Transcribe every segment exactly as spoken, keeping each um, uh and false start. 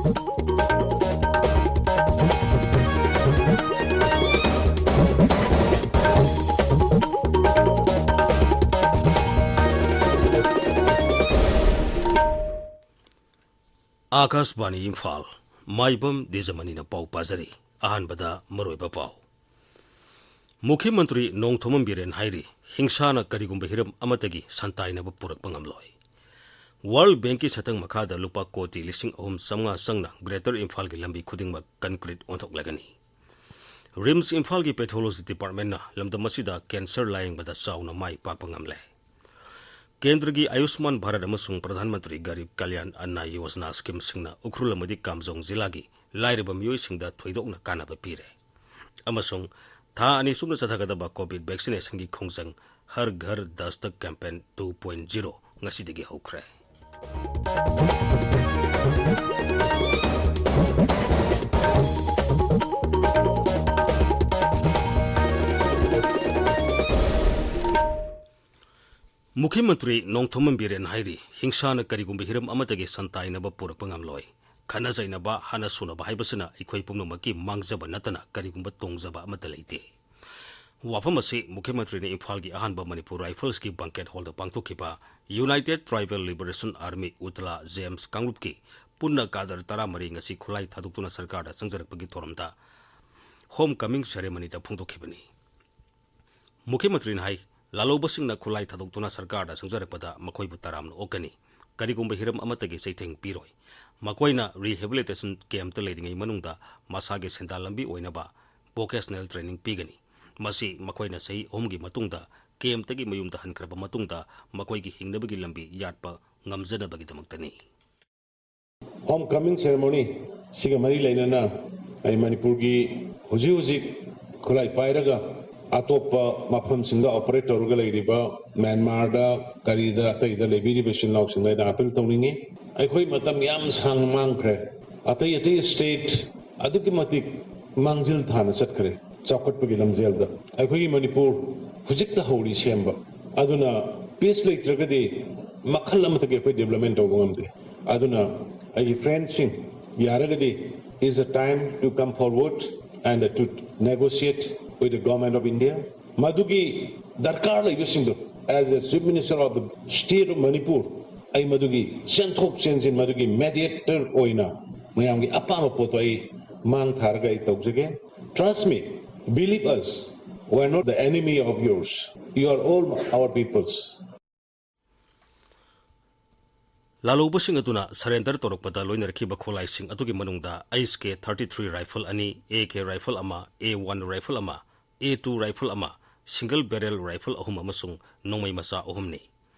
ꯑꯥꯀꯥꯁꯕꯥꯅꯤ ꯏꯝꯐꯥꯜ, ꯃꯥꯏꯕꯝ ꯗꯤꯖꯃꯅꯤꯅ ꯄꯥꯎ ꯄꯥꯖꯔꯤ꯫ ꯑꯍꯥꯟꯕꯗ ꯃꯔꯨꯑꯣꯏꯕ ꯄꯥꯎ꯫ ꯃꯨꯈ꯭ꯌ ꯃꯟꯇ꯭ꯔꯤ ꯅꯣꯡꯊꯣꯝꯕꯝ ꯕꯤꯔꯦꯟ ꯍꯥꯏꯔꯤ, ꯍꯤꯡꯁꯥꯅ ꯀꯔꯤꯒꯨꯝꯕ ꯍꯤꯔꯝ ꯑꯃꯠꯇꯒꯤ ꯁꯟꯇꯥꯏꯅꯕ ꯄꯨꯔꯛꯄ ꯉꯝꯂꯣꯏ꯫ ꯋꯥꯔꯜ ꯕꯦꯡꯀꯤ ꯁꯛꯇꯪ ꯃꯈꯥꯗ ꯂꯨꯄꯥ ꯀꯣꯇꯤ ꯂꯤꯁꯤꯡ ꯑꯍꯨꯝ ꯆꯥꯝꯃꯉꯥ ꯆꯪꯅ ꯒ꯭ꯔꯦꯇꯔ ꯏꯝꯐꯥꯜꯒꯤ ꯂꯝꯕꯤ ꯈꯨꯗꯤꯡꯃꯛ ꯀꯟꯀ꯭ꯔꯤꯠ ꯑꯣꯟꯊꯣꯛꯂꯒꯅꯤ꯫ ꯔꯤꯝꯁ ꯏꯝꯐꯥꯜꯒꯤ ꯄꯦꯊꯣꯂꯣꯖꯤ ꯗꯤꯄꯥꯔꯠꯃꯦꯟꯅ ꯂꯝꯗꯝ ꯑꯁꯤꯗ ꯀꯦꯟꯁꯔ ꯂꯥꯌꯦꯡꯕꯗ ꯆꯥꯎꯅ ꯃꯥꯏ ꯄꯥꯛꯄ ꯉꯝꯂꯦ꯫ ꯀꯦꯟꯗ꯭ꯔꯒꯤ ꯑꯌꯨꯁꯃꯥꯟ ꯚꯥꯔꯠ ꯑꯃꯁꯨꯡ ꯄ꯭ꯔꯙꯥꯟ ꯃꯟꯇ꯭ꯔꯤ ꯒꯔꯤꯕ ꯀꯜꯌꯥꯟ ꯑꯟꯅ ꯌꯣꯖꯅꯥ ꯁ꯭ꯀꯤꯝꯁꯤꯡꯅ ꯎꯈ꯭ꯔꯨꯜ ꯑꯃꯗꯤ ꯀꯥꯝꯖꯣꯡ ꯖꯤꯂꯥꯒꯤ ꯂꯥꯏꯔꯕ ꯃꯤꯑꯣꯏꯁꯤꯡꯗ ꯊꯣꯏꯗꯣꯛꯅ ꯀꯥꯟꯅꯕ ꯄꯤꯔꯦ꯫ ꯑꯃꯁꯨꯡ ꯊꯥ ꯑꯅꯤ ꯆꯨꯞꯅ ꯆꯠꯊꯒꯗꯕ ꯀꯣꯚꯤꯗ ꯚꯦꯛꯁꯤꯅꯦꯁꯟꯒꯤ ꯈꯣꯡꯖꯪ ꯍꯔ ꯘꯔ ꯗꯁꯇꯛ ꯀꯦꯝꯄꯦꯟ ꯇꯨ ꯄꯣꯏꯟꯠ ꯖꯤꯔꯣ ꯉꯁꯤꯗꯒꯤ ꯍꯧꯈ꯭ꯔꯦ꯫ ꯃꯨꯈ꯭ꯌ ꯃꯟꯇ꯭ꯔꯤ ꯅꯣꯡꯊꯣꯝꯕꯝ ꯕꯤꯔꯦꯟ ꯍꯥꯏꯔꯤ, ꯍꯤꯡꯁꯥꯅ ꯀꯔꯤꯒꯨꯝꯕ ꯍꯤꯔꯝ ꯑꯃꯠꯇꯒꯤ ꯁꯟꯇꯥꯏꯅꯕ ꯄꯨꯔꯛꯄ ꯉꯝꯂꯣꯏ꯫ ꯈꯠꯅ ꯆꯩꯅꯕ, ꯍꯥꯠꯅ ꯁꯨꯅꯕ ꯍꯥꯏꯕꯁꯤꯅ ꯑꯩꯈꯣꯏ ꯄꯨꯝꯅꯃꯛꯀꯤ ꯃꯥꯡꯖꯕ ꯅꯠꯇꯅ ꯀꯔꯤꯒꯨꯝꯕ ꯇꯣꯡꯖꯕ ꯑꯃꯠꯇ ꯂꯩꯇꯦ꯫ ꯋꯥꯐꯝ ꯑꯁꯤ ꯃꯨꯈ꯭ꯌ ꯃꯟꯇ꯭ꯔꯤꯅ ꯏꯝꯐꯥꯜꯒꯤ ꯑꯍꯥꯟꯕ ꯃꯅꯤꯄꯨꯔ ꯔꯥꯏꯐꯜꯁꯀꯤ ꯕꯪꯀꯦꯠ ꯍꯣꯜꯗ ꯄꯥꯡꯊꯣꯛꯈꯤꯕ ꯌꯨꯅꯥꯏꯇꯦꯗ ꯇ꯭ꯔꯥꯏꯕꯦꯜ ꯂꯤꯕꯔꯦꯁꯟ ꯑꯥꯔꯃꯤ, ꯎꯇꯂꯥ ꯖꯦꯝꯁ ꯀꯥꯡꯂꯨꯞꯀꯤ ꯄꯨꯟꯅ ꯀꯥꯗꯔ ꯇꯔꯥꯃꯔꯤ ꯉꯁꯤ ꯈꯨꯠꯂꯥꯏ ꯊꯥꯗꯣꯛꯇꯨꯅ ꯁꯔꯀꯥꯔꯗ ꯆꯪꯖꯔꯛꯄꯒꯤ ꯊꯧꯔꯝꯗ ꯍꯣꯝ ꯀꯃꯤꯡ ꯁꯦꯔꯦꯃꯅꯤꯗ ꯐꯣꯡꯗꯣꯛꯈꯤꯕꯅꯤ꯫ ꯃꯨꯈ꯭ꯌ ꯃꯟꯇ꯭ꯔꯤꯅ ꯍꯥꯏ, ꯂꯥꯜꯍꯧꯕꯁꯤꯡꯅ ꯈꯨꯠꯂꯥꯏ ꯊꯥꯗꯣꯛꯇꯨꯅ ꯁꯔꯀꯥꯔꯗ ꯆꯪꯖꯔꯛꯄꯗ ꯃꯈꯣꯏꯕꯨ ꯇꯔꯥꯝꯅ ꯑꯣꯛꯀꯅꯤ꯫ ꯀꯔꯤꯒꯨꯝꯕ ꯍꯤꯔꯝ ꯑꯃꯠꯇꯒꯤ ꯆꯩꯊꯦꯡ ꯄꯤꯔꯣꯏ꯫ ꯃꯈꯣꯏꯅ ꯔꯤꯍꯦꯕꯤꯂꯤꯇꯦꯁꯟ ꯀꯦꯝꯞꯇ ꯂꯩꯔꯤꯉꯩ ꯃꯅꯨꯡꯗ ꯃꯁꯥꯒꯤ ꯁꯦꯟꯗꯥꯟ ꯂꯝꯕꯤ ꯑꯣꯏꯅꯕ ꯚꯣꯀꯦꯁꯅꯦꯜ ꯇ꯭ꯔꯦꯅꯤꯡ ꯄꯤꯒꯅꯤ꯫ ꯃꯁꯤ ꯃꯈꯣꯏꯅ ꯆꯍꯤ ꯑꯍꯨꯝꯒꯤ ꯃꯇꯨꯡꯗ ꯀꯦꯝꯞꯇꯒꯤ ꯃꯌꯨꯝꯗ ꯍꯟꯈ꯭ꯔꯕ ꯃꯇꯨꯡꯗ ꯃꯈꯣꯏꯒꯤ ꯍꯤꯡꯅꯕꯒꯤ ꯂꯝꯕꯤ ꯌꯥꯠꯄ ꯉꯝꯖꯅꯕꯒꯤꯗꯃꯛꯇꯅꯤ꯫ ꯍꯣꯝ ꯀꯃꯤꯡ ꯁꯦꯔꯦꯃꯣꯅꯤ ꯁꯤꯒ ꯃꯔꯤ ꯂꯩꯅꯅ ꯑꯩ ꯃꯅꯤꯄꯨꯔꯒꯤ ꯍꯧꯖꯤꯛ ꯍꯧꯖꯤꯛ ꯈꯨꯠꯂꯥꯏ ꯄꯥꯏꯔꯒ ꯑꯇꯣꯞꯄ ꯃꯐꯝꯁꯤꯡꯗ ꯑꯣꯄꯔꯦꯠ ꯇꯧꯔꯒ ꯂꯩꯔꯤꯕ ꯃ꯭ꯌꯥꯟꯃꯥꯔꯗ ꯀꯔꯤꯗ ꯑꯇꯩꯗ ꯂꯩꯕꯤꯔꯤꯕ ꯏꯆꯤꯜ ꯏꯅꯥꯎꯁꯤꯡꯗ ꯑꯩꯅ ꯑꯥꯄꯤꯜ ꯇꯧꯅꯤꯡꯉꯤ꯫ ꯑꯩꯈꯣꯏ ꯃꯇꯝ ꯌꯥꯝ ꯁꯥꯡꯅ ꯃꯥꯡꯈ꯭ꯔꯦ꯫ ꯑꯇꯩ ꯑꯇꯩ ꯁ꯭ꯇꯦꯠ ꯑꯗꯨꯛꯀꯤ ꯃꯇꯤꯛ ꯃꯥꯡꯖꯤꯜ ꯊꯥꯅ ꯆꯠꯈ꯭ꯔꯦ ꯆꯥꯎꯈꯠꯄꯒꯤ ꯂꯝꯖꯦꯜꯗ꯫ ꯑꯩꯈꯣꯏꯒꯤ ꯃꯅꯤꯄꯨꯔ ꯍꯧꯖꯤꯛꯇ ꯍꯧꯔꯤ ꯁꯦꯝꯕ꯫ ꯑꯗꯨꯅ ꯄꯤꯁ ꯂꯩꯇ꯭ꯔꯒꯗꯤ ꯃꯈꯜ ꯑꯃꯠꯇꯒꯤ ꯑꯩꯈꯣꯏ ꯗꯤꯕ꯭ꯂꯞꯃꯦꯟ ꯇꯧꯕ ꯉꯝꯗꯦ꯫ ꯑꯗꯨꯅ ꯑꯩꯒꯤ ꯐ꯭ꯔꯦꯟꯁꯤꯡ, ꯌꯥꯔꯒꯗꯤ, is the time to come forward and to negotiate with the Government of India. ꯃꯗꯨꯒꯤ ꯗꯔꯀꯥꯔ ꯂꯩꯕꯁꯤꯡꯗꯣ, as a Chief Minister of the State of Manipur, ꯑꯩ ꯃꯗꯨꯒꯤ ꯆꯦꯟꯊꯣꯛ ꯆꯦꯟꯁꯤꯟ, ꯃꯗꯨꯒꯤ mediator ꯑꯣꯏꯅ ꯃꯌꯥꯝꯒꯤ ꯑꯄꯥꯝꯕ ꯄꯣꯠꯇꯣ ꯑꯩ ꯃꯥꯡ ꯊꯥꯔꯒ ꯑꯩ ꯇꯧꯖꯒꯦ. Trust me, believe us, we are not the enemy of yours. You are all our peoples. ꯂꯥꯜꯍꯧꯕꯁꯤꯡ ꯑꯗꯨꯅ surrender ꯇꯧꯔꯛꯄꯗ ꯂꯣꯏꯅꯔꯛꯈꯤꯕ ꯈꯨꯠꯂꯥꯏꯁꯤꯡ ꯑꯗꯨꯒꯤ ꯃꯅꯨꯡꯗ H K thirty three rifle ꯑꯅꯤ, A K rifle ꯑꯃ, A one rifle ꯑꯃ, A two rifle ꯑꯃ, single barrel rifle ꯑꯍꯨꯝ ꯑꯃꯁꯨꯡ ꯅꯣꯡꯃꯩ ꯃꯆꯥ ꯑꯍꯨꯝꯅꯤ꯫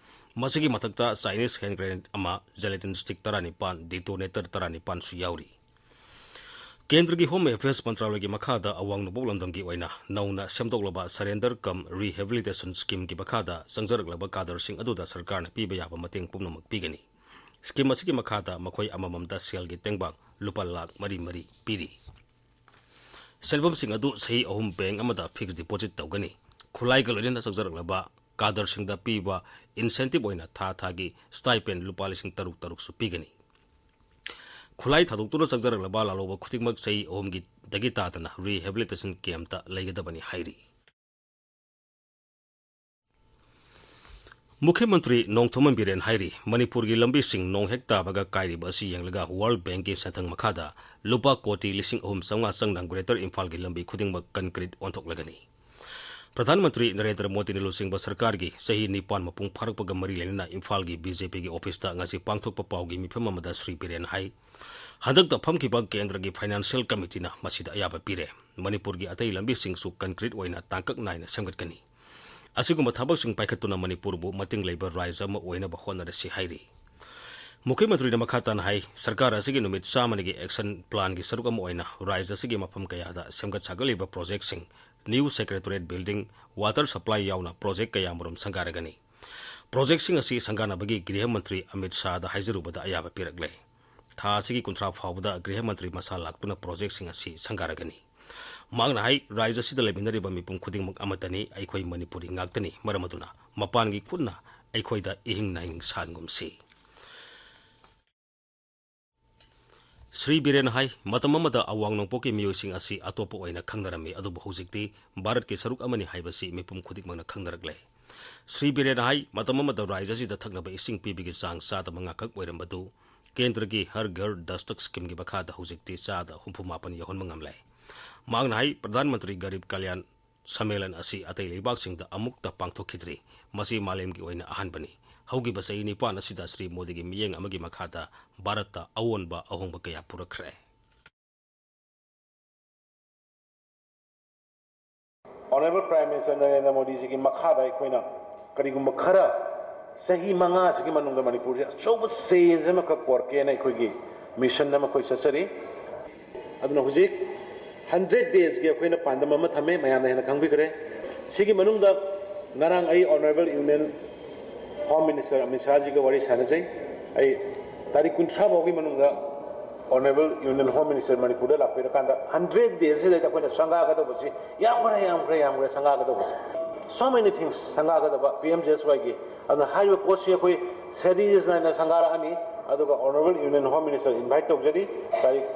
ꯃꯁꯤꯒꯤ ꯃꯊꯛꯇ Chinese hand grenade ꯑꯃ, gelatin stick ꯇꯔꯥꯅꯤꯄꯥꯟ, detonator ꯇꯔꯥꯅꯤꯄꯥꯟꯁꯨ ꯌꯥꯎꯔꯤ꯫ ꯀꯦꯟꯗ꯭ꯔꯒꯤ Home Affairs ꯃꯟꯇ꯭ꯔꯥꯂꯌꯒꯤ ꯃꯈꯥꯗ ꯑꯋꯥꯡ ꯅꯣꯡꯄꯣꯛ ꯂꯝꯗꯝꯒꯤ ꯑꯣꯏꯅ ꯅꯧꯅ ꯁꯦꯝꯗꯣꯛꯂꯕ Surrender cum Rehabilitation Scheme ꯒꯤ ꯃꯈꯥꯗ ꯆꯪꯖꯔꯛꯂꯕ cadre ꯁꯤꯡ ꯑꯗꯨꯗ ꯁꯔꯀꯥꯔꯅ ꯄꯤꯕ ꯌꯥꯕ ꯃꯇꯦꯡ ꯄꯨꯝꯅꯃꯛ ꯄꯤꯒꯅꯤ꯫ Scheme ꯑꯁꯤꯒꯤ ꯃꯈꯥꯗ ꯃꯈꯣꯏ ꯑꯃꯃꯝꯗ ꯁꯦꯜꯒꯤ ꯇꯦꯡꯕꯥꯡ ꯂꯨꯄꯥ ꯂꯥꯈ ꯃꯔꯤ ꯃꯔꯤ ꯄꯤꯔꯤ꯫ ꯁꯦꯟꯐꯝꯁꯤꯡ ꯑꯗꯨ ꯆꯍꯤ ꯑꯍꯨꯝ bank ꯑꯃꯗ fixed deposit ꯇꯧꯒꯅꯤ꯫ ꯈꯨꯠꯂꯥꯏꯒ ꯂꯣꯏꯅꯅ ꯆꯪꯖꯔꯛꯂꯕ cadre ꯁꯤꯡꯗ ꯄꯤꯕ incentive ꯑꯣꯏꯅ ꯊꯥ ꯊꯥꯒꯤ stipend ꯂꯨꯄꯥ ꯂꯤꯁꯤꯡ ꯇꯔꯨꯛ ꯇꯔꯨꯛꯁꯨ ꯄꯤꯒꯅꯤ꯫ ꯈꯨꯠꯂꯥꯏ ꯊꯥꯗꯣꯛꯇꯨꯅ ꯆꯪꯖꯔꯛꯂꯕ ꯂꯥꯜꯍꯧꯕ ꯈꯨꯗꯤꯡꯃꯛ ꯆꯍꯤ ꯑꯍꯨꯝꯒꯤ ꯗꯒꯤ ꯇꯥꯗꯅ rehabilitation camp ꯇ ꯂꯩꯒꯗꯕꯅꯤ ꯍꯥꯏꯔꯤ꯫ ꯃꯨꯈ꯭ꯌ ꯃꯟꯇ꯭ꯔꯤ ꯅꯣꯡꯊꯣꯝꯕꯝ ꯕꯤꯔꯦꯟ ꯍꯥꯏꯔꯤ, ꯃꯅꯤꯄꯨꯔꯒꯤ ꯂꯝꯕꯤꯁꯤꯡ ꯅꯣꯡ ꯍꯦꯛ ꯇꯥꯕꯒ ꯀꯥꯏꯔꯤꯕ ꯑꯁꯤ ꯌꯦꯡꯂꯒ World Bank ꯀꯤ ꯁꯦꯟꯊꯪ ꯃꯈꯥꯗ ꯂꯨꯄꯥ ꯀꯣꯇꯤ ꯂꯤꯁꯤꯡ ꯑꯍꯨꯝ ꯆꯥꯝꯃꯉꯥ ꯆꯪꯅ Greater ꯏꯝꯐꯥꯜꯒꯤ ꯂꯝꯕꯤ ꯈꯨꯗꯤꯡꯃꯛ concrete ꯑꯣꯟꯊꯣꯛꯂꯒꯅꯤ꯫ ꯄ꯭ꯔꯙꯥꯟ ꯃꯟꯇ꯭ꯔꯤ ꯅꯔꯦꯟꯗ꯭ꯔ ꯃꯣꯗꯤꯅ ꯂꯨꯆꯤꯡꯕ ꯁꯔꯀꯥꯔꯒꯤ ꯆꯍꯤ ꯅꯤꯄꯥꯟ ꯃꯄꯨꯡ ꯐꯥꯔꯛꯄꯒ ꯃꯔꯤ ꯂꯩꯅꯅ ꯏꯝꯐꯥꯜꯒꯤ BJP ꯒꯤ office ꯇ ꯉꯁꯤ ꯄꯥꯡꯊꯣꯛꯄ ꯄꯥꯎꯒꯤ ꯃꯤꯐꯝ ꯑꯃꯗ ꯁ꯭ꯔꯤ ꯕꯤꯔꯦꯟ ꯍꯥꯏ, ꯍꯟꯗꯛꯇ ꯐꯝꯈꯤꯕ ꯀꯦꯟꯗ꯭ꯔꯒꯤ Financial Committee ꯅ ꯃꯁꯤꯗ ꯑꯌꯥꯕ ꯄꯤꯔꯦ꯫ ꯃꯅꯤꯄꯨꯔꯒꯤ ꯑꯇꯩ ꯂꯝꯕꯤꯁꯤꯡꯁꯨ concrete ꯑꯣꯏꯅ ꯇꯥꯡꯀꯛ ꯅꯥꯏꯅ ꯁꯦꯝꯒꯠꯀꯅꯤ꯫ ꯑꯁꯤꯒꯨꯝꯕ ꯊꯕꯛꯁꯤꯡ ꯄꯥꯏꯈꯠꯇꯨꯅ ꯃꯅꯤꯄꯨꯔꯕꯨ ꯃꯇꯤꯡ ꯂꯩꯕ ꯔꯥꯏꯖ꯭ꯌ ꯑꯃ ꯑꯣꯏꯅꯕ ꯍꯣꯠꯅꯔꯁꯤ ꯍꯥꯏꯔꯤ꯫ ꯃꯨꯈ꯭ꯌ ꯃꯟꯇ꯭ꯔꯤꯅ ꯃꯈꯥ ꯇꯥꯅ ꯍꯥꯏ, ꯁꯔꯀꯥꯔ ꯑꯁꯤꯒꯤ ꯅꯨꯃꯤꯠ ꯆꯥꯝꯃꯅꯤꯒꯤ action plan ꯒꯤ ꯁꯔꯨꯛ ꯑꯃ ꯑꯣꯏꯅ ꯔꯥꯏꯖ꯭ꯌ ꯑꯁꯤꯒꯤ ꯃꯐꯝ ꯀꯌꯥꯗ ꯁꯦꯝꯒꯠ ꯁꯥꯒꯠꯂꯤꯕ project ꯁꯤꯡ, new Secretariat building, water supply ꯌꯥꯎꯅ project ꯀꯌꯥꯃꯔꯨꯝ ꯁꯪꯒꯥꯔꯒꯅꯤ꯫ Project ꯁꯤꯡ ꯑꯁꯤ ꯁꯪꯒꯥꯅꯕꯒꯤ ꯒ꯭ꯔꯤꯍ ꯃꯟꯇ꯭ꯔꯤ ꯑꯃꯤꯠ ꯁꯥꯍꯗ ꯍꯥꯏꯖꯔꯨꯕꯗ ꯑꯌꯥꯕ ꯄꯤꯔꯛꯂꯦ꯫ ꯊꯥ ꯑꯁꯤꯒꯤ ꯀꯨꯟꯊ꯭ꯔꯥ ꯐꯥꯎꯕꯗ ꯒ꯭ꯔꯤꯍ ꯃꯟꯇ꯭ꯔꯤ ꯃꯁꯥ ꯂꯥꯛꯇꯨꯅ project ꯁꯤꯡ ꯑꯁꯤ ꯁꯪꯒꯥꯔꯒꯅꯤ꯫ ꯃꯍꯥꯛꯅ ꯍꯥꯏ, ꯔꯥꯏꯖ꯭ꯌ ꯑꯁꯤꯗ ꯂꯩꯃꯤꯟꯅꯔꯤꯕ ꯃꯤꯄꯨꯝ ꯈꯨꯗꯤꯡꯃꯛ ꯑꯃꯠꯇꯅꯤ, ꯑꯩꯈꯣꯏ ꯃꯅꯤꯄꯨꯔꯤ ꯉꯥꯛꯇꯅꯤ, ꯃꯔꯝ ꯑꯗꯨꯅ ꯃꯄꯥꯟꯒꯤ ꯈꯨꯠꯅ ꯑꯩꯈꯣꯏꯗ ꯏꯍꯤꯡ ꯅꯥꯍꯤꯡ ꯁꯥꯟꯒꯨꯝꯁꯤ꯫ ꯁ꯭ꯔꯤ ꯕꯤꯔꯦꯟ ꯍꯥꯏ, ꯃꯇꯝ ꯑꯃꯗ ꯑꯋꯥꯡ ꯅꯣꯡꯄꯣꯛꯀꯤ ꯃꯤꯑꯣꯏꯁꯤꯡ ꯑꯁꯤ ꯑꯇꯣꯞꯄ ꯑꯣꯏꯅ ꯈꯪꯅꯔꯝꯃꯤ, ꯑꯗꯨꯕꯨ ꯍꯧꯖꯤꯛꯇꯤ ꯚꯥꯔꯠꯀꯤ ꯁꯔꯨꯛ ꯑꯃꯅꯤ ꯍꯥꯏꯕꯁꯤ ꯃꯤꯄꯨꯝ ꯈꯨꯗꯤꯡꯃꯛꯅ ꯈꯪꯅꯔꯛꯂꯦ꯫ ꯁ꯭ꯔꯤ ꯕꯤꯔꯦꯟ ꯍꯥꯏ, ꯃꯇꯝ ꯑꯃꯗ ꯔꯥꯖ꯭ꯌ ꯑꯁꯤꯗ ꯊꯛꯅꯕ ꯏꯁꯤꯡ ꯄꯤꯕꯒꯤ ꯆꯥꯡ ꯆꯥꯗ ꯃꯉꯥ ꯈꯛ ꯑꯣꯏꯔꯝꯕꯗꯨ ꯀꯦꯟꯗ꯭ꯔꯒꯤ ꯍꯔ ꯘꯔ ꯗꯁꯇꯛ ꯁ꯭ꯀꯤꯝꯒꯤ ꯃꯈꯥꯗ ꯍꯧꯖꯤꯛꯇꯤ ꯆꯥꯗ ꯍꯨꯝꯐꯨ ꯃꯥꯄꯟ ꯌꯧꯍꯟꯕ ꯉꯝꯂꯦ꯫ ꯃꯍꯥꯛꯅ ꯍꯥꯏ, ꯄ꯭ꯔꯙꯥꯟ ꯃꯟꯇ꯭ꯔꯤ ꯒꯔꯤꯕ ꯀꯂꯌꯥꯟ ꯁꯝꯃꯦꯂꯟ ꯑꯁꯤ ꯑꯇꯩ ꯂꯩꯕꯥꯛꯁꯤꯡꯗ ꯑꯃꯨꯛꯇ ꯄꯥꯡꯊꯣꯛꯈꯤꯗ꯭ꯔꯤ꯫ ꯃꯁꯤ ꯃꯥꯂꯦꯝꯒꯤ ꯑꯣꯏꯅ ꯑꯍꯥꯟꯕꯅꯤ꯫ ꯍꯧꯈꯤꯕ ꯆꯍꯤ ꯅꯤꯄꯥꯟ ꯑꯁꯤꯗ ꯁ꯭ꯔꯤ ꯃꯣꯗꯤꯒꯤ ꯃꯤꯠꯌꯦꯡ ꯑꯃꯒꯤ ꯃꯈꯥꯗ ꯚꯥꯔꯠꯇ ꯑꯑꯣꯟꯕ ꯑꯍꯣꯡꯕ ꯀꯌꯥ ꯄꯨꯔꯛꯈ꯭ꯔꯦ꯫ Honourable Prime Minister ꯅꯔꯦꯟꯗ꯭ꯔ ꯃꯣꯗꯤꯖꯤꯒꯤ ꯃꯈꯥꯗ ꯑꯩꯈꯣꯏꯅ ꯀꯔꯤꯒꯨꯝꯕ ꯈꯔ ꯆꯍꯤ ꯃꯉꯥꯁꯤꯒꯤ ꯃꯅꯨꯡꯗ ꯃꯅꯤꯄꯨꯔꯁꯦ ꯑꯆꯧꯕ change ꯑꯃꯈꯛ ꯄꯣꯔꯛꯀꯦꯅ ꯑꯩꯈꯣꯏꯒꯤ mission ꯑꯃ ꯑꯩꯈꯣꯏ ꯆꯠꯆꯔꯤ꯫ ꯑꯗꯨꯅ ꯍꯧꯖꯤꯛ hundred daysꯀꯤ ꯑꯩꯈꯣꯏꯅ ꯄꯥꯟꯗꯝ ꯑꯃ ꯊꯝꯃꯦ, ꯃꯌꯥꯝꯅ ꯍꯦꯟꯅ ꯈꯪꯕꯤꯈ꯭ꯔꯦ꯫ ꯁꯤꯒꯤ ꯃꯅꯨꯡꯗ ꯉꯔꯥꯡ ꯑꯩ Honourable Union Home Minister Amit ꯁꯥꯍꯖꯤꯒ ꯋꯥꯔꯤ ꯁꯥꯟꯅꯖꯩ꯫ ꯑꯩ ꯇꯥꯔꯤꯛ ꯀꯨꯟꯊ꯭ꯔꯥ ꯐꯥꯎꯒꯤ ꯃꯅꯨꯡꯗ Honourable Union Home Minister ꯃꯅꯤꯄꯨꯔꯗ ꯂꯥꯛꯄꯤꯔꯀꯥꯟꯗ hundred daysꯁꯤꯗꯩꯗ ꯑꯩꯈꯣꯏꯅ ꯁꯪꯒꯥꯒꯗꯧꯕꯁꯤ ꯌꯥꯝꯈ꯭ꯔꯦ, ꯌꯥꯝꯈ꯭ꯔꯦ, ꯌꯥꯝꯈ꯭ꯔꯦ ꯁꯪꯒꯥꯒꯗꯧꯕꯁꯤ꯫ So many things ꯁꯪꯒꯥꯒꯗꯕ P M G S Yꯒꯤ꯫ ꯑꯗꯨꯅ ꯍꯥꯏꯔꯤꯕ ꯄꯣꯠꯁꯤ ꯑꯩꯈꯣꯏ series ꯅꯥꯏꯅ ꯁꯪꯒꯥꯔꯛꯑꯅꯤ꯫ ꯑꯗꯨꯒ Honourable Union Home Minister invite ꯇꯧꯖꯔꯤ꯫ ꯇꯥꯔꯤꯛ,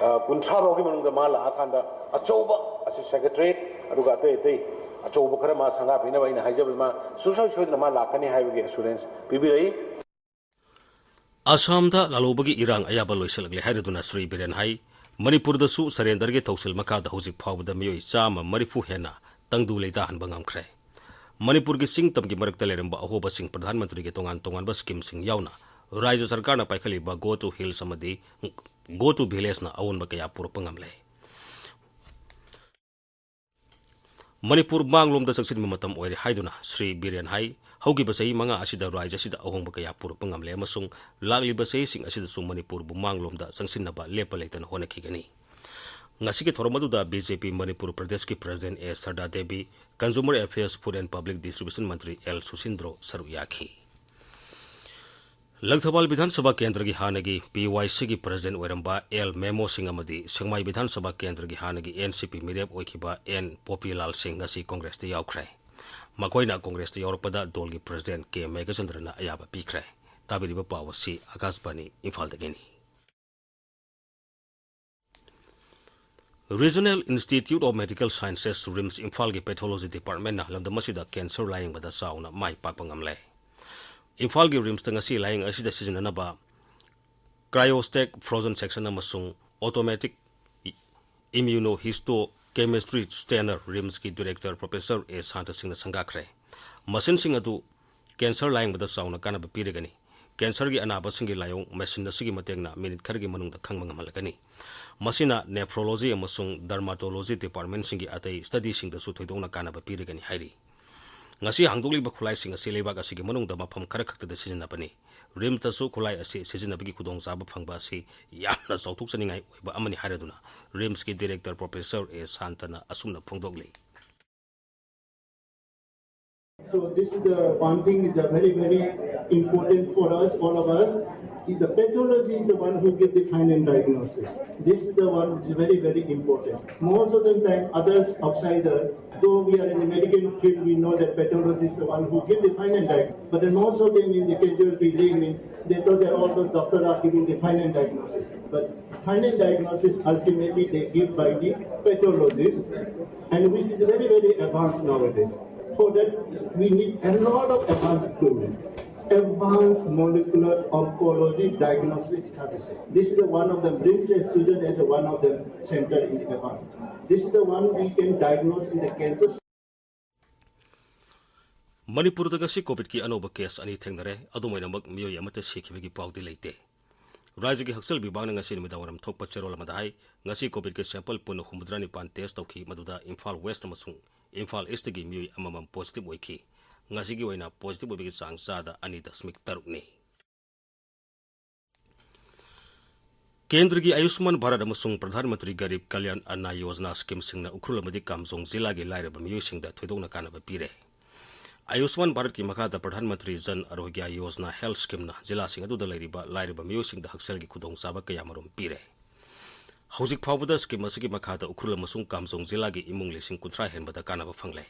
ꯑ, ꯀꯨꯟꯊ꯭ꯔꯥ ꯐꯥꯎꯒꯤ ꯃꯅꯨꯡꯗ ꯃꯥ ꯂꯥꯛꯑꯀꯥꯟꯗ ꯑꯆꯧꯕ ꯑꯁꯤ Secretariat, ꯑꯗꯨꯒ ꯑꯇꯩ ꯑꯇꯩ ꯑꯆꯧꯕ ꯈꯔ ꯃꯥ ꯁꯪꯒꯥꯕꯤꯅꯕ ꯑꯩꯅ ꯍꯥꯏꯖꯕꯗ ꯃꯥ ꯁꯨꯡꯁꯣꯏ ꯁꯣꯏꯗꯅ ꯃꯥ ꯂꯥꯛꯀꯅꯤ ꯍꯥꯏꯕꯒꯤ assurance ꯄꯤꯕꯤꯔꯛꯏ꯫ ꯑꯁꯥꯝꯗ ꯂꯥꯜꯍꯧꯕꯒꯤ ꯏꯔꯥꯡ ꯑꯌꯥꯕ ꯂꯣꯏꯁꯤꯜꯂꯛꯂꯦ ꯍꯥꯏꯔꯗꯨꯅ ꯁ꯭ꯔꯤ ꯕꯤꯔꯦꯟ ꯍꯥꯏ, ꯃꯅꯤꯄꯨꯔꯗꯁꯨ surrenderꯒꯤ ꯊꯧꯁꯤꯜ ꯃꯈꯥꯗ ꯍꯧꯖꯤꯛ ꯐꯥꯎꯕꯗ ꯃꯤꯑꯣꯏ ꯆꯥꯝꯃ ꯃꯔꯤꯐꯨ ꯍꯦꯟꯅ ꯇꯪꯗꯨ ꯂꯩꯇꯥꯍꯟꯕ ꯉꯝꯈ꯭ꯔꯦ꯫ ꯃꯅꯤꯄꯨꯔꯒꯤ ꯆꯤꯡ ꯇꯝꯒꯤ ꯃꯔꯛꯇ ꯂꯩꯔꯝꯕ ꯑꯍꯣꯕꯁꯤꯡ ꯄ꯭ꯔꯙꯥꯟ ꯃꯟꯇ꯭ꯔꯤꯒꯤ ꯇꯣꯉꯥꯟ ꯇꯣꯉꯥꯟꯕ scheme ꯁꯤꯡ ꯌꯥꯎꯅ ꯔꯥꯖ꯭ꯌ ꯁꯔꯀꯥꯔꯅ ꯄꯥꯏꯈꯠꯂꯤꯕ Go to Hills ꯑꯃꯗꯤ Go to Village ꯅ ꯑꯑꯣꯟꯕ ꯀꯌꯥ ꯄꯨꯔꯛꯄ ꯉꯝꯂꯦ꯫ ꯃꯅꯤꯄꯨꯔ ꯃꯥꯡꯂꯣꯝꯗ ꯆꯪꯁꯤꯟꯕ ꯃꯇꯝ ꯑꯣꯏꯔꯦ ꯍꯥꯏꯗꯨꯅ ꯁ꯭ꯔꯤ ꯕꯤꯔꯦꯟ ꯍꯥꯏ, ꯍꯧꯈꯤꯕ ꯆꯍꯤ ꯃꯉꯥ ꯑꯁꯤꯗ ꯔꯥꯖ꯭ꯌ ꯑꯁꯤꯗ ꯑꯍꯣꯡꯕ ꯀꯌꯥ ꯄꯨꯔꯛꯄ ꯉꯝꯂꯦ ꯑꯃꯁꯨꯡ ꯂꯥꯛꯂꯤꯕ ꯆꯍꯤꯁꯤꯡ ꯑꯁꯤꯗꯁꯨ ꯃꯅꯤꯄꯨꯔꯕꯨ ꯃꯥꯡꯂꯣꯝꯗ ꯆꯪꯁꯤꯟꯅꯕ ꯂꯦꯞꯄ ꯂꯩꯇꯅ ꯍꯣꯠꯅꯈꯤꯒꯅꯤ꯫ ꯉꯁꯤꯒꯤ ꯊꯧꯔꯝ ꯑꯗꯨꯗ B J P ꯃꯅꯤꯄꯨꯔ ꯄ꯭ꯔꯗꯦꯁꯀꯤ President A ꯁꯔꯗꯥ Devi, Consumer Affairs, Food and Public Distribution Mantri L ꯁꯨꯁꯤꯟꯗ꯭ꯔꯣ ꯁꯔꯨꯛ ꯌꯥꯈꯤ꯫ ꯂꯪꯊꯕꯥꯜ ꯕꯤꯙꯥꯟ ꯁꯚꯥ ꯀꯦꯟꯗ꯭ꯔꯒꯤ ꯍꯥꯟꯅꯒꯤ P Y C ꯒꯤ President ꯑꯣꯏꯔꯝꯕ L ꯃꯦꯃꯣ ꯁꯤꯡ ꯑꯃꯗꯤ ꯁꯦꯡꯃꯥꯏ ꯕꯤꯙꯥꯟ ꯁꯚꯥ ꯀꯦꯟꯗ꯭ꯔꯒꯤ ꯍꯥꯟꯅꯒꯤ N C P ꯃꯤꯔꯦꯞ ꯑꯣꯏꯈꯤꯕ N ꯄꯣꯄꯤꯂꯥꯜ ꯁꯤꯡ ꯉꯁꯤ ꯀꯣꯡꯒ꯭ꯔꯦꯁꯇ ꯌꯥꯎꯈ꯭ꯔꯦ꯫ ꯃꯈꯣꯏꯅ ꯀꯣꯡꯒ꯭ꯔꯦꯁꯇ ꯌꯥꯎꯔꯛꯄꯗ ꯗꯣꯜꯒꯤ President K ꯃꯦꯘꯆꯟꯗ꯭ꯔꯅ ꯑꯌꯥꯕ ꯄꯤꯈ꯭ꯔꯦ꯫ ꯇꯥꯕꯤꯔꯤꯕ ꯄꯥꯎ ꯑꯁꯤ ꯑꯀꯥꯁꯕꯥꯅꯤ ꯏꯝꯐꯥꯜꯗꯒꯤꯅꯤ꯫ Regional Institute of Medical Sciences, RIMS ꯏꯝꯐꯥꯜꯒꯤ Pathology Departmentꯅ ꯂꯝꯗꯝ ꯑꯁꯤꯗ cancer ꯂꯥꯌꯦꯡꯕꯗ ꯆꯥꯎꯅ ꯃꯥꯏ ꯄꯥꯛꯄ ꯉꯝꯂꯦ꯫ ꯏꯝꯐꯥꯜꯒꯤ ꯔꯤꯝꯁꯇ ꯉꯁꯤ ꯂꯥꯌꯦꯡ ꯑꯁꯤꯗ ꯁꯤꯖꯤꯟꯅꯅꯕ Cryostat Frozen Section ꯑꯃꯁꯨꯡ Automatic Immunohistochemistry Scanner ꯔꯤꯝꯁꯀꯤ Director Professor ꯑꯦ ꯁꯥꯟꯇ ꯁꯤꯡꯅ ꯁꯪꯒꯥꯈ꯭ꯔꯦ꯫ ꯃꯁꯤꯟꯁꯤꯡ ꯑꯗꯨ cancer ꯂꯥꯌꯦꯡꯕꯗ ꯆꯥꯎꯅ ꯀꯥꯟꯅꯕ ꯄꯤꯔꯒꯅꯤ꯫ Cancerꯒꯤ ꯑꯅꯥꯕꯁꯤꯡꯒꯤ ꯂꯥꯏꯑꯣꯡ machine ꯑꯁꯤꯒꯤ ꯃꯇꯦꯡꯅ minute ꯈꯔꯒꯤ ꯃꯅꯨꯡꯗ ꯈꯪꯕ ꯉꯝꯍꯜꯂꯒꯅꯤ꯫ ꯃꯁꯤꯅ Nephrology ꯑꯃꯁꯨꯡ Dermatology Departmentꯁꯤꯡꯒꯤ ꯑꯇꯩ studyꯁꯤꯡꯗꯁꯨ ꯊꯣꯏꯗꯣꯛꯅ ꯀꯥꯟꯅꯕ ꯄꯤꯔꯒꯅꯤ ꯍꯥꯏꯔꯤ꯫ ꯉꯁꯤ ꯍꯥꯡꯗꯣꯛꯂꯤꯕ ꯈꯨꯠꯂꯥꯏꯁꯤꯡ ꯑꯁꯤ ꯂꯩꯕꯥꯛ ꯑꯁꯤꯒꯤ ꯃꯅꯨꯡꯗ ꯃꯐꯝ ꯈꯔꯈꯛꯇꯗ ꯁꯤꯖꯤꯟꯅꯕꯅꯤ꯫ ꯔꯤꯝꯁꯇꯁꯨ ꯈꯨꯠꯂꯥꯏ ꯑꯁꯤ ꯁꯤꯖꯤꯟꯅꯕꯒꯤ ꯈꯨꯗꯣꯡꯆꯥꯕ ꯐꯪꯕ ꯑꯁꯤ ꯌꯥꯝꯅ ꯆꯥꯎꯊꯣꯛꯆꯅꯤꯡꯉꯥꯏ ꯑꯣꯏꯕ ꯑꯃꯅꯤ ꯍꯥꯏꯔꯗꯨꯅ ꯔꯤꯝꯁꯀꯤ Director Professor ꯑꯦ ꯁꯥꯟꯇꯅ ꯑꯁꯨꯝꯅ ꯐꯣꯡꯗꯣꯛꯂꯤ꯫ So this is the one thing is a very, very important for us, all of us. The pathology is the one who give the final diagnosis. This is the one is very, very important. Most of the time, others outside the, though we are in the medical field, we know that pathology is the one who give the final diagnosis. But then most of them in the casualty laymen, they thought that all those doctors are giving the final diagnosis. But final diagnosis ultimately they give by the pathologist, and which is very, very advanced nowadays. For that, we need a lot of advanced equipment, advanced molecular oncology diagnostic services. This is one of them. RIMS Institution is one of them center in advance. This is the one we can diagnose in the cancer. ꯃꯅꯤꯄꯨꯔꯗ ꯉꯁꯤ ꯀꯣꯚꯤꯗꯀꯤ ꯑꯅꯧꯕ case ꯑꯅꯤ ꯊꯦꯡꯅꯔꯦ꯫ ꯑꯗꯨꯝ ꯑꯣꯏꯅꯃꯛ, ꯃꯤꯑꯣꯏ ꯑꯃꯠꯇ ꯁꯤꯈꯤꯕꯒꯤ ꯄꯥꯎꯗꯤ ꯂꯩꯇꯦ꯫ ꯔꯥꯖ꯭ꯌꯒꯤ ꯍꯛꯁꯦꯜ ꯕꯤꯚꯥꯒꯅ ꯉꯁꯤ ꯅꯨꯃꯤꯗꯥꯡꯋꯥꯏꯔꯝ ꯊꯣꯛꯄ ꯆꯦꯔꯣꯜ ꯑꯃꯗ ꯍꯥꯏ, ꯉꯁꯤ ꯀꯣꯚꯤꯗꯀꯤ sample ꯄꯨꯟꯅ ꯍꯨꯝꯐꯨꯇꯔꯥ ꯅꯤꯄꯥꯟ test ꯇꯧꯈꯤ, ꯃꯗꯨꯗ ꯏꯝꯐꯥꯜ West ꯑꯃꯁꯨꯡ ꯏꯝꯐꯥꯜ Eastꯇꯒꯤ ꯃꯤꯑꯣꯏ ꯑꯃꯃꯝ positive ꯑꯣꯏꯈꯤ꯫ ꯉꯁꯤꯒꯤ ꯑꯣꯏꯅ positive ꯑꯣꯏꯕꯒꯤ ꯆꯥꯡ ꯆꯥꯗ ꯑꯅꯤ ꯗꯁꯃꯤꯛ ꯇꯔꯨꯛꯅꯤ꯫ ꯀꯦꯟꯗ꯭ꯔꯒꯤ ꯑꯌꯨꯁꯃꯥꯟ ꯚꯥꯔꯠ ꯑꯃꯁꯨꯡ ꯄ꯭ꯔꯙꯥꯟ ꯃꯟꯇ꯭ꯔꯤ ꯒꯔꯤꯕ ꯀꯜꯌꯥꯟ ꯑꯟꯅ ꯌꯣꯖꯅꯥ schemeꯁꯤꯡꯅ ꯎꯈ꯭ꯔꯨꯜ ꯑꯃꯗꯤ ꯀꯥꯝꯖꯣꯡ ꯖꯤꯂꯥꯒꯤ ꯂꯥꯏꯔꯕ ꯃꯤꯑꯣꯏꯁꯤꯡꯗ ꯊꯣꯏꯗꯣꯛꯅ ꯀꯥꯟꯅꯕ ꯄꯤꯔꯦ꯫ ꯑꯌꯨꯁꯃꯥꯟ ꯚꯥꯔꯠꯀꯤ ꯃꯈꯥꯗ ꯄ꯭ꯔꯙꯥꯟ ꯃꯟꯇ꯭ꯔꯤ ꯖꯟ ꯑꯔꯣꯒ꯭ꯌ ꯌꯣꯖꯅꯥ health schemeꯅ ꯖꯤꯂꯥꯁꯤꯡ ꯑꯗꯨꯗ ꯂꯩꯔꯤꯕ ꯂꯥꯏꯔꯕ ꯃꯤꯑꯣꯏꯁꯤꯡꯗ ꯍꯛꯁꯦꯜꯒꯤ ꯈꯨꯗꯣꯡꯆꯥꯕ ꯀꯌꯥꯃꯔꯨꯝ ꯄꯤꯔꯦ꯫ ꯍꯧꯖꯤꯛ ꯐꯥꯎꯕꯗ scheme ꯑꯁꯤꯒꯤ ꯃꯈꯥꯗ ꯎꯈ꯭ꯔꯨꯜ ꯑꯃꯁꯨꯡ ꯀꯥꯝꯖꯣꯡ ꯖꯤꯂꯥꯒꯤ ꯏꯃꯨꯡ ꯂꯤꯁꯤꯡ ꯀꯨꯟꯊ꯭ꯔꯥ ꯍꯦꯟꯕꯗ ꯀꯥꯟꯅꯕ ꯐꯪꯂꯦ꯫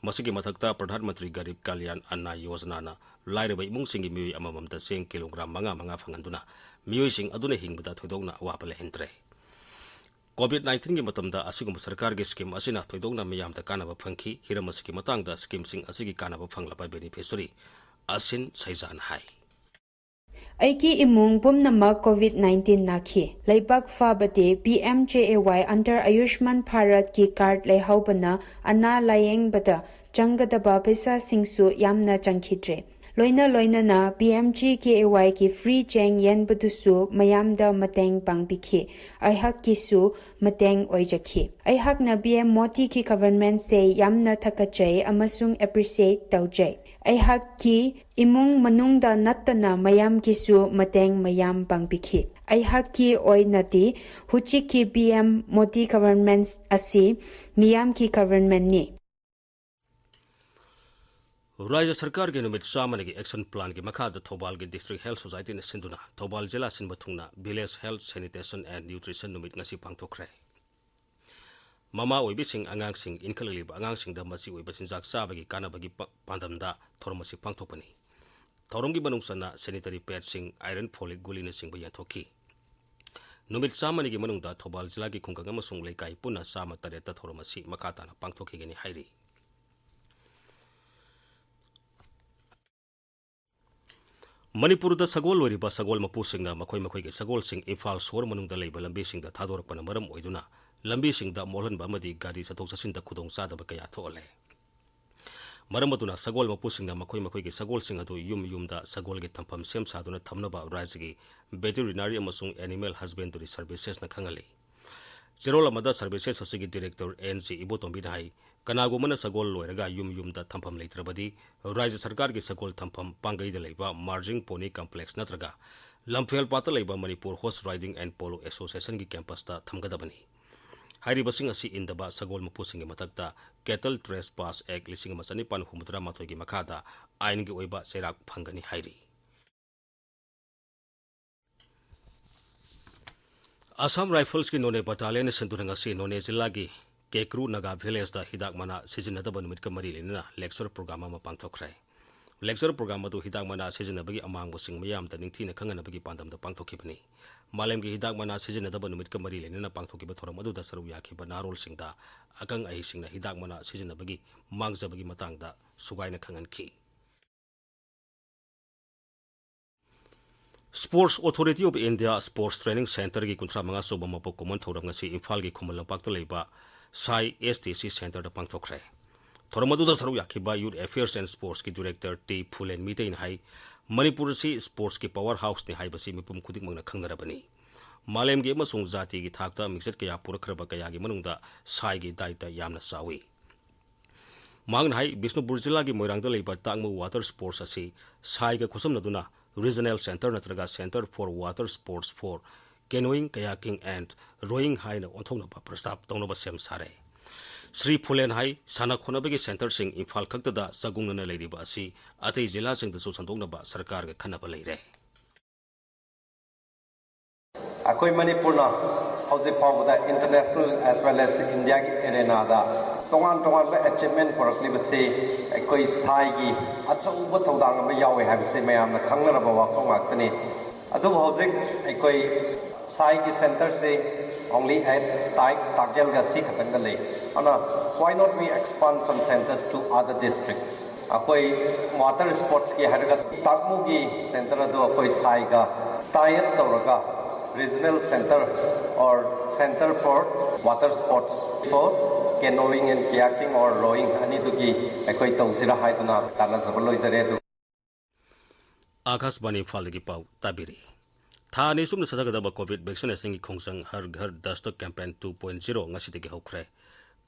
ꯃꯁꯤꯒꯤ ꯃꯊꯛꯇ ꯄ꯭ꯔꯙꯥꯟ ꯃꯟꯇ꯭ꯔꯤ ꯒꯔꯤꯕ ꯀꯜꯌꯥꯟ ꯑꯟꯅ ꯌꯣꯖꯅꯥꯅ ꯂꯥꯏꯔꯕ ꯏꯃꯨꯡꯁꯤꯡꯒꯤ ꯃꯤꯑꯣꯏ ꯑꯃꯃꯝꯗ ꯆꯦꯡ ꯀꯤꯂꯣꯒ꯭ꯔꯥꯝ ꯃꯉꯥ ꯃꯉꯥ ꯐꯪꯍꯟꯗꯨꯅ ꯃꯤꯑꯣꯏꯁꯤꯡ ꯑꯗꯨꯅ ꯍꯤꯡꯕꯗ ꯊꯣꯏꯗꯣꯛꯅ ꯑꯋꯥꯕ ꯂꯩꯍꯟꯗ꯭ꯔꯦ꯫ ꯀꯣꯚꯤꯗ ꯅꯥꯏꯟꯇꯤꯟꯒꯤ ꯃꯇꯝꯗ ꯑꯁꯤꯒꯨꯝꯕ ꯁꯔꯀꯥꯔꯒꯤ ꯁ꯭ꯀꯤꯝ ꯑꯁꯤꯅ ꯊꯣꯏꯗꯣꯛꯅ ꯃꯤꯌꯥꯝꯗ ꯀꯥꯟꯅꯕ ꯐꯪꯈꯤ꯫ ꯍꯤꯔꯝ ꯑꯁꯤꯒꯤ ꯃꯇꯥꯡꯗ ꯁ꯭ꯀꯤꯝꯁꯤꯡ ꯑꯁꯤꯒꯤ ꯀꯥꯟꯅꯕ ꯐꯪꯂꯕ ꯕꯦꯅꯤꯐꯤꯁꯔꯤ ꯑꯁꯤꯟ ꯁꯩꯖꯥꯅ ꯍꯥꯏ꯫ ꯑꯩꯒꯤ ꯏꯃꯨꯡ ꯄꯨꯝꯅꯃꯛ ꯀꯣꯚꯤꯗ ꯅꯥꯏꯟꯇꯤꯟ ꯅꯥꯈꯤ꯫ ꯂꯥꯏꯕꯛ ꯐꯕꯗꯤ, ꯄꯤ ꯑꯦꯝ ꯖꯦ ꯑꯦ ꯋꯥꯏ under ꯑꯌꯨꯁꯃꯥꯟ ꯚꯥꯔꯠꯀꯤ ꯀꯥꯔꯗ ꯂꯩꯍꯧꯕꯅ ꯑꯅꯥ ꯂꯥꯌꯦꯡꯕꯗ ꯆꯪꯒꯗꯕ ꯄꯩꯁꯥꯁꯤꯡꯁꯨ ꯌꯥꯝꯅ ꯆꯪꯈꯤꯗ꯭ꯔꯦ꯫ ꯂꯣꯏꯅ ꯂꯣꯏꯅꯅ P M G K A ꯋꯥꯏꯒꯤ free ꯆꯦꯡ ꯌꯦꯟꯕꯗꯨꯁꯨ ꯃꯌꯥꯝꯗ ꯃꯇꯦꯡ ꯄꯥꯡꯕꯤꯈꯤ꯫ ꯑꯩꯍꯥꯛꯀꯤꯁꯨ ꯃꯇꯦꯡ ꯑꯣꯏꯖꯈꯤ꯫ ꯑꯩꯍꯥꯛꯅ ꯄꯤ ꯑꯦꯝ ꯃꯣꯗꯤꯒꯤ ꯒꯚꯔꯟꯃꯦꯟꯠꯁꯦ ꯌꯥꯝꯅ ꯊꯥꯒꯠꯆꯩ ꯑꯃꯁꯨꯡ ꯑꯦꯄ꯭ꯔꯤꯁꯤꯌꯦꯠ ꯇꯧꯖꯩ꯫ ꯑꯩꯍꯥꯛꯀꯤ ꯏꯃꯨꯡ ꯃꯅꯨꯡꯗ ꯅꯠꯇꯅ ꯃꯌꯥꯝꯒꯤꯁꯨ ꯃꯇꯦꯡ ꯃꯌꯥꯝ ꯄꯥꯡꯕꯤꯈꯤ꯫ ꯑꯩꯍꯥꯛꯀꯤ ꯑꯣꯏꯅꯗꯤ ꯍꯧꯖꯤꯛꯀꯤ ꯄꯤ ꯑꯦꯝ ꯃꯣꯗꯤ ꯒꯚꯔꯟꯃꯦꯟꯠ ꯑꯁꯤ ꯃꯤꯌꯥꯝꯒꯤ ꯒꯚꯔꯟꯃꯦꯟꯠꯅꯤ꯫ ꯔꯥꯖ꯭ꯌ ꯁꯔꯀꯥꯔꯒꯤ ꯅꯨꯃꯤꯠ ꯆꯥꯝꯃꯅꯤꯒꯤ ꯑꯦꯛꯁꯟ ꯄ꯭ꯂꯥꯟꯒꯤ ꯃꯈꯥꯗ ꯊꯧꯕꯥꯜꯒꯤ ꯗꯤꯁꯇ꯭ꯔꯤꯛ ꯍꯦꯜꯊ ꯁꯣꯁꯥꯏꯇꯤꯅ ꯁꯤꯟꯗꯨꯅ ꯊꯧꯕꯥꯜ ꯖꯤꯂꯥ ꯁꯤꯟꯕ ꯊꯨꯡꯅ village health sanitation and nutrition ꯅꯨꯃꯤꯠ ꯉꯁꯤ ꯄꯥꯡꯊꯣꯛꯈ꯭ꯔꯦ꯫ ꯃꯃꯥ ꯑꯣꯏꯕꯤꯁꯤꯡ, ꯑꯉꯥꯡꯁꯤꯡ, ꯏꯟꯈꯠꯂꯛꯂꯤꯕ ꯑꯉꯥꯡꯁꯤꯡꯗ ꯃꯆꯤ ꯑꯣꯏꯕ ꯆꯤꯟꯖꯥꯛ ꯆꯥꯕꯒꯤ ꯀꯥꯟꯅꯕꯒꯤ ꯄ-, ꯄꯥꯟꯗꯝꯗ ꯊꯧꯔꯝ ꯑꯁꯤ ꯄꯥꯡꯊꯣꯛꯄꯅꯤ꯫ ꯊꯧꯔꯝꯒꯤ ꯃꯅꯨꯡ ꯆꯟꯅ ꯁꯦꯅꯤꯇꯔꯤ ꯄꯦꯗꯁꯤꯡ, ꯑꯥꯏꯔꯟ ꯐꯣꯂꯤꯛ ꯒꯨꯂꯤꯅꯆꯤꯡꯕ ꯌꯦꯟꯊꯣꯛꯈꯤ꯫ ꯅꯨꯃꯤꯠ ꯆꯥꯝꯃꯅꯤꯒꯤ ꯃꯅꯨꯡꯗ ꯊꯧꯕꯥꯜ ꯖꯤꯂꯥꯒꯤ ꯈꯨꯡꯒꯪ ꯑꯃꯁꯨꯡ ꯂꯩꯀꯥꯏ ꯄꯨꯟꯅ ꯆꯥꯝꯃ ꯇꯔꯦꯠꯇ ꯊꯧꯔꯝ ꯑꯁꯤ ꯃꯈꯥ ꯇꯥꯅ ꯄꯥꯡꯊꯣꯛꯈꯤꯒꯅꯤ ꯍꯥꯏꯔꯤ꯫ ꯃꯅꯤꯄꯨꯔꯗ ꯁꯒꯣꯜ ꯂꯣꯏꯔꯤꯕ ꯁꯒꯣꯜ ꯃꯄꯨꯁꯤꯡꯅ ꯃꯈꯣꯏ ꯃꯈꯣꯏꯒꯤ ꯁꯒꯣꯜꯁꯤꯡ ꯏꯝꯐꯥꯜ ꯁꯣꯍꯣꯔ ꯃꯅꯨꯡꯗ ꯂꯩꯕ ꯂꯝꯕꯤꯁꯤꯡꯗ ꯊꯥꯗꯣꯔꯛꯄꯅ ꯃꯔꯝ ꯑꯣꯏꯗꯨꯅ ꯂꯝꯕꯤꯁꯤꯡꯗ ꯃꯣꯠꯍꯟꯕ ꯑꯃꯗꯤ ꯒꯥꯔꯤ ꯆꯠꯊꯣꯛ ꯆꯠꯁꯤꯟꯗ ꯈꯨꯗꯣꯡꯆꯥꯗꯕ ꯀꯌꯥ ꯊꯣꯛꯍꯜꯂꯦ꯫ ꯃꯔꯝ ꯑꯗꯨꯅ ꯁꯒꯣꯜ ꯃꯄꯨꯁꯤꯡꯅ ꯃꯈꯣꯏ ꯃꯈꯣꯏꯒꯤ ꯁꯒꯣꯜꯁꯤꯡ ꯑꯗꯨ ꯌꯨꯝ ꯌꯨꯝꯗ ꯁꯒꯣꯜꯒꯤ ꯊꯝꯐꯝ ꯁꯦꯝ ꯁꯥꯗꯨꯅ ꯊꯝꯅꯕ ꯔꯥꯖ꯭ꯌꯒꯤ ꯚꯦꯇꯦꯔꯤꯅꯥꯔꯤ ꯑꯃꯁꯨꯡ ꯑꯦꯅꯤꯃꯦꯜ ꯍꯁꯕꯦꯟꯗꯔꯤ ꯁꯔꯚꯤꯁꯦꯁꯅ ꯈꯪꯍꯜꯂꯤ꯫ ꯆꯦꯔꯣꯜ ꯑꯃꯗ ꯁꯔꯚꯤꯁꯦꯁ ꯑꯁꯤꯒꯤ ꯗꯤꯔꯦꯛꯇꯔ ꯑꯦꯟ ꯖꯤ ꯏꯕꯣꯇꯣꯝꯕꯤꯅ ꯍꯥꯏ, ꯀꯅꯥꯒꯨꯝꯕꯅ ꯁꯒꯣꯜ ꯂꯣꯏꯔꯒ ꯌꯨꯝ ꯌꯨꯝꯗ ꯊꯝꯐꯝ ꯂꯩꯇ꯭ꯔꯕꯗꯤ ꯔꯥꯖ꯭ꯌ ꯁꯔꯀꯥꯔꯒꯤ ꯁꯒꯣꯜ ꯊꯝꯐꯝ ꯄꯥꯡꯒꯩꯗ ꯂꯩꯕ ꯃꯥꯔꯖꯤꯡ ꯄꯣꯅꯤ ꯀꯝꯄ꯭ꯂꯦꯛꯁ ꯅꯠꯇ꯭ꯔꯒ ꯂꯝꯐꯦꯜꯄꯥꯠꯇ ꯂꯩꯕ Manipur Horse Riding and Polo ꯑꯦꯁꯣꯁꯤꯌꯦꯁꯟꯒꯤ ꯀꯦꯝꯄꯁꯇ ꯊꯝꯒꯗꯕꯅꯤ꯫ ꯍꯥꯏꯔꯤꯕꯁꯤꯡ ꯑꯁꯤ ꯏꯟꯗꯕ ꯁꯒꯣꯜ ꯃꯄꯨꯁꯤꯡꯒꯤ ꯃꯊꯛꯇ ꯀꯦꯇꯜ ꯇ꯭ꯔꯦꯁꯄꯥꯁ ꯑꯦꯛ ꯂꯤꯁꯤꯡ ꯑꯃ ꯆꯅꯤꯄꯥꯟ ꯍꯨꯝꯐꯨꯇꯔꯥ ꯃꯥꯊꯣꯏꯒꯤ ꯃꯈꯥꯗ ꯑꯥꯏꯟꯒꯤ ꯑꯣꯏꯕ ꯆꯩꯔꯥꯛ ꯐꯪꯒꯅꯤ ꯍꯥꯏꯔꯤ꯫ ꯑꯁꯥꯝ ꯔꯥꯏꯐꯜꯁꯀꯤ ꯅꯣꯅꯦ ꯕꯠꯇꯥꯂꯤꯌꯟꯅ ꯁꯤꯟꯗꯨꯅ ꯉꯁꯤ ꯅꯣꯅꯦ ꯖꯤꯂꯥꯒꯤ ꯀꯦꯀ꯭ꯔꯨ ꯅꯥꯒꯥ ꯚꯤꯂꯦꯖꯇ ꯍꯤꯗꯥꯛ ꯃꯅꯥ ꯁꯤꯖꯤꯟꯅꯗꯕ ꯅꯨꯃꯤꯠꯀ ꯃꯔꯤ ꯂꯩꯅꯅ ꯂꯦꯛꯆꯔ ꯄ꯭ꯔꯣꯒ꯭ꯔꯥꯝ ꯑꯃ ꯄꯥꯡꯊꯣꯛꯈ꯭ꯔꯦ꯫ lecture program ꯑꯗꯨ ꯍꯤꯗꯥꯛ ꯃꯅꯥ ꯁꯤꯖꯤꯟꯅꯕꯒꯤ ꯑꯃꯥꯡꯕꯁꯤꯡ ꯃꯤꯌꯥꯝꯗ ꯅꯤꯡꯊꯤꯅ ꯈꯪꯍꯟꯅꯕꯒꯤ ꯄꯥꯟꯗꯝꯗ ꯄꯥꯡꯊꯣꯛꯈꯤꯕꯅꯤ꯫ ꯃꯥꯂꯦꯝꯒꯤ ꯍꯤꯗꯥꯛ ꯃꯅꯥ ꯁꯤꯖꯤꯟꯅꯗꯕ ꯅꯨꯃꯤꯠꯀ ꯃꯔꯤ ꯂꯩꯅꯅ ꯄꯥꯡꯊꯣꯛꯈꯤꯕ ꯊꯧꯔꯝ ꯑꯗꯨꯗ ꯁꯔꯨꯛ ꯌꯥꯈꯤꯕ ꯅꯍꯥꯔꯣꯜꯁꯤꯡꯗ ꯑꯈꯪ ꯑꯍꯩꯁꯤꯡꯅ ꯍꯤꯗꯥꯛ ꯃꯅꯥ ꯁꯤꯖꯤꯟꯅꯕꯒꯤ ꯃꯥꯡꯖꯕꯒꯤ ꯃꯇꯥꯡꯗ ꯁꯨꯒꯥꯏꯅ ꯈꯪꯍꯟꯈꯤ꯫ Sports Authority of India Sports Training Centreꯒꯤ ꯀꯨꯟꯊ꯭ꯔꯥ ꯃꯉꯥ ꯁꯨꯕ ꯃꯄꯣꯛ ꯀꯨꯝꯑꯣꯟ ꯊꯧꯔꯝ ꯉꯁꯤ ꯏꯝꯐꯥꯜꯒꯤ ꯈꯨꯃꯟ ꯂꯝꯄꯥꯛꯇ ꯂꯩꯕ ꯁꯥꯏ S T C Centreꯗ ꯄꯥꯡꯊꯣꯛꯈ꯭ꯔꯦ꯫ ꯊꯧꯔꯝ ꯑꯗꯨꯗ ꯁꯔꯨꯛ ꯌꯥꯈꯤꯕ Youth Affairs and Sportsꯀꯤ Director T ꯐꯨꯂꯦꯟ ꯃꯤꯇꯩꯅ ꯍꯥꯏ, ꯃꯅꯤꯄꯨꯔ ꯑꯁꯤ sportsꯀꯤ power houseꯅꯤ ꯍꯥꯏꯕꯁꯤ ꯃꯤꯄꯨꯝ ꯈꯨꯗꯤꯡꯃꯛꯅ ꯈꯪꯅꯔꯕꯅꯤ꯫ ꯃꯥꯂꯦꯝꯒꯤ ꯑꯃꯁꯨꯡ ꯖꯥꯇꯤꯒꯤ ꯊꯥꯛꯇ ꯃꯤꯡꯆꯠ ꯀꯌꯥ ꯄꯨꯔꯛꯈ꯭ꯔꯕ ꯀꯌꯥꯒꯤ ꯃꯅꯨꯡꯗ ꯁꯥꯏꯒꯤ ꯗꯥꯏꯇ ꯌꯥꯝꯅ ꯆꯥꯎꯏ꯫ ꯃꯍꯥꯛꯅ ꯍꯥꯏ, ꯕꯤꯁꯅꯨꯄꯨꯔ ꯖꯤꯂꯥꯒꯤ ꯃꯣꯏꯔꯥꯡꯗ ꯂꯩꯕ ꯇꯥꯛꯃꯨ Water Sports ꯑꯁꯤ ꯁꯥꯏꯒ ꯈꯨꯠꯁꯝꯅꯗꯨꯅ Regional Centre ꯅꯠꯇ꯭ꯔꯒ Centre for Water Sports for Canoeing, Kayaking and Rowing ꯍꯥꯏꯅ ꯑꯣꯟꯊꯣꯛꯅꯕ ꯄ꯭ꯔꯁꯇꯥꯞ ꯇꯧꯅꯕ ꯁꯦꯝ ꯁꯥꯔꯦ꯫ ꯁ꯭ꯔꯤ ꯐꯨꯂꯦꯟ ꯍꯥꯏ, ꯁꯥꯟꯅ ꯈꯣꯠꯅꯕꯒꯤ centreꯁꯤꯡ ꯏꯝꯐꯥꯜ ꯈꯛꯇꯗ ꯆꯒꯨꯡꯅꯅ ꯂꯩꯔꯤꯕ ꯑꯁꯤ ꯑꯇꯩ ꯖꯤꯂꯥꯁꯤꯡꯗꯁꯨ ꯁꯟꯗꯣꯛꯅꯕ ꯁꯔꯀꯥꯔꯒ ꯈꯟꯅꯕ ꯂꯩꯔꯦ꯫ ꯑꯩꯈꯣꯏ ꯃꯅꯤꯄꯨꯔꯅ ꯍꯧꯖꯤꯛ ꯐꯥꯎꯕꯗ international as well as Indiaꯒꯤ arenaꯗ ꯇꯣꯉꯥꯟ ꯇꯣꯉꯥꯟꯕ achievement ꯄꯨꯔꯛꯂꯤꯕꯁꯤ ꯑꯩꯈꯣꯏ ꯁꯥꯏꯒꯤ ꯑꯆꯧꯕ ꯊꯧꯗꯥꯡ ꯑꯃ ꯌꯥꯎꯏ ꯍꯥꯏꯕꯁꯤ ꯃꯌꯥꯝꯅ ꯈꯪꯅꯔꯕ ꯋꯥꯐꯝ ꯉꯥꯛꯇꯅꯤ꯫ ꯑꯗꯨꯕꯨ ꯍꯧꯖꯤꯛ ꯑꯩꯈꯣꯏ ꯁꯥꯏꯒꯤ centreꯁꯤ only at ꯇꯥꯏ ꯇꯥꯛꯌꯦꯜꯒ ꯁꯤ ꯈꯛꯇꯪꯗ ꯂꯩ꯫ ꯑꯗꯨꯅ why not we expand some centres to other districts? ꯑꯩꯈꯣꯏ water sportsꯀꯤ ꯍꯥꯏꯔꯒ ꯇꯥꯛꯃꯨꯒꯤ centre ꯑꯗꯨ ꯑꯩꯈꯣꯏ ꯁꯥꯏꯒ tie up ꯇꯧꯔꯒ regional centre or centre for water sports for canoeing and kayaking or rowing ꯑꯅꯤꯗꯨꯒꯤ ꯑꯩꯈꯣꯏ ꯇꯧꯁꯤꯔꯥ ꯍꯥꯏꯗꯨꯅ ꯇꯥꯟꯅꯖꯕ ꯂꯣꯏꯖꯔꯦ꯫ ꯑꯗꯨ ꯑꯥꯀꯥꯁꯕꯥꯅꯤ ꯏꯝꯐꯥꯜꯗꯒꯤ ꯄꯥꯎ ꯇꯥꯕꯤꯔꯤ꯫ ꯊꯥ ꯑꯅꯤ ꯆꯨꯞꯅ ꯆꯠꯊꯒꯗꯕ COVID vaccinationꯒꯤ ꯈꯣꯡꯖꯪ ꯍꯔ ꯘꯔ ꯗꯁꯇꯛ campaign two point zero ꯉꯁꯤꯗꯒꯤ ꯍꯧꯈ꯭ꯔꯦ꯫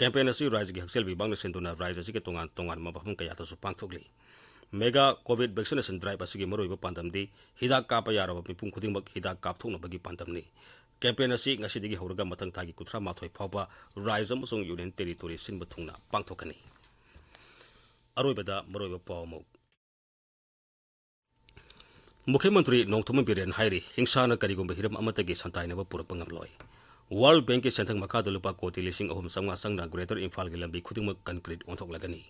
Campaign ꯑꯁꯤ ꯔꯥꯖ꯭ꯌꯒꯤ ꯍꯛꯁꯦꯜ ꯕꯤꯚꯥꯒꯅ ꯁꯤꯟꯗꯨꯅ ꯔꯥꯖ꯭ꯌ ꯑꯁꯤꯒꯤ ꯇꯣꯉꯥꯟ ꯇꯣꯉꯥꯟꯕ ꯃꯐꯝ ꯀꯌꯥꯗꯁꯨ ꯄꯥꯡꯊꯣꯛꯂꯤ꯫ Mega COVID vaccination drive ꯑꯁꯤꯒꯤ ꯃꯔꯨꯑꯣꯏꯕ ꯄꯥꯟꯗꯝꯗꯤ ꯍꯤꯗꯥꯛ ꯀꯥꯞꯄ ꯌꯥꯔꯕ ꯃꯤꯄꯨꯝ ꯈꯨꯗꯤꯡꯃꯛ ꯍꯤꯗꯥꯛ ꯀꯥꯞꯊꯣꯛꯅꯕꯒꯤ ꯄꯥꯟꯗꯝꯅꯤ꯫ Campaign ꯑꯁꯤ ꯉꯁꯤꯗꯒꯤ ꯍꯧꯔꯒ ꯃꯊꯪ ꯊꯥꯒꯤ ꯀꯨꯟꯊ꯭ꯔꯥ ꯃꯥꯊꯣꯏ ꯐꯥꯎꯕ ꯔꯥꯖ꯭ꯌ ꯑꯃꯁꯨꯡ Union Territory ꯁꯤꯟꯕ ꯊꯨꯡꯅ ꯄꯥꯡꯊꯣꯛꯀꯅꯤ꯫ ꯑꯔꯣꯏꯕꯗ ꯃꯔꯨꯑꯣꯏꯕ ꯄꯥꯎ ꯑꯃꯨꯛ꯫ ꯃꯨꯈ꯭ꯌ ꯃꯟꯇ꯭ꯔꯤ ꯅꯣꯡꯊꯣꯝꯕꯝ ꯕꯤꯔꯦꯟ ꯍꯥꯏꯔꯤ, ꯍꯤꯡꯁꯥꯅ ꯀꯔꯤꯒꯨꯝꯕ ꯍꯤꯔꯝ ꯑꯃꯠꯇꯒꯤ ꯁꯟꯇꯥꯏꯅꯕ ꯄꯨꯔꯛꯄ ꯉꯝꯂꯣꯏ꯫ World Bankꯀꯤ ꯁꯦꯟꯊꯪ ꯃꯈꯥꯗ ꯂꯨꯄꯥ ꯀꯣꯇꯤ ꯂꯤꯁꯤꯡ ꯑꯍꯨꯝ ꯆꯥꯝꯃꯉꯥ ꯆꯪꯅ Greater ꯏꯝꯐꯥꯜꯒꯤ ꯂꯝꯕꯤ ꯈꯨꯗꯤꯡꯃꯛ concrete ꯑꯣꯟꯊꯣꯛꯂꯒꯅꯤ꯫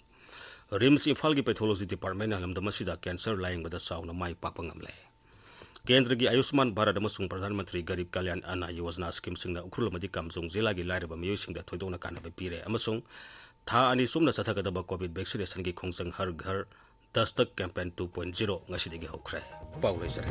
ꯔꯤꯝꯁ ꯏꯝꯐꯥꯜꯒꯤ ꯄꯦꯊꯣꯂꯣꯖꯤ ꯗꯤꯄꯥꯔꯠꯃꯦꯟꯅ ꯂꯝꯗꯝ ꯑꯁꯤꯗ ꯀꯦꯟꯁꯔ ꯂꯥꯌꯦꯡꯕꯗ ꯆꯥꯎꯅ ꯃꯥꯏ ꯄꯥꯛꯄ ꯉꯝꯂꯦ꯫ ꯀꯦꯟꯗ꯭ꯔꯒꯤ ꯑꯌꯨꯁꯃꯥꯟ ꯚꯥꯔꯠ ꯑꯃꯁꯨꯡ ꯄ꯭ꯔꯙꯥꯟ ꯃꯟꯇ꯭ꯔꯤ ꯒꯔꯤꯕ ꯀꯜꯌꯥꯟ ꯑꯟꯅ ꯌꯣꯖꯅꯥ ꯁ꯭ꯀꯤꯝꯁꯤꯡꯅ ꯎꯈ꯭ꯔꯨꯜ ꯑꯃꯗꯤ ꯀꯥꯝꯖꯣꯡ ꯖꯤꯂꯥꯒꯤ ꯂꯥꯏꯔꯕ ꯃꯤꯑꯣꯏꯁꯤꯡꯗ ꯊꯣꯏꯗꯣꯛꯅ ꯀꯥꯟꯅꯕ ꯄꯤꯔꯦ ꯑꯃꯁꯨꯡ ꯊꯥ ꯑꯅꯤ ꯆꯨꯞꯅ ꯆꯠꯊꯒꯗꯕ ꯀꯣꯚꯤꯗ ꯚꯦꯛꯁꯤꯅꯦꯁꯟꯒꯤ ꯈꯣꯡꯖꯪ ꯍꯔ ꯘꯔ ꯗꯁꯇꯛ ꯀꯦꯝꯄꯦꯟ ꯇꯨ ꯄꯣꯏꯟꯠ ꯖꯤꯔꯣ ꯉꯁꯤꯗꯒꯤ ꯍꯧꯈ꯭ꯔꯦ꯫ ꯄꯥꯎ ꯂꯣꯏꯖꯔꯦ꯫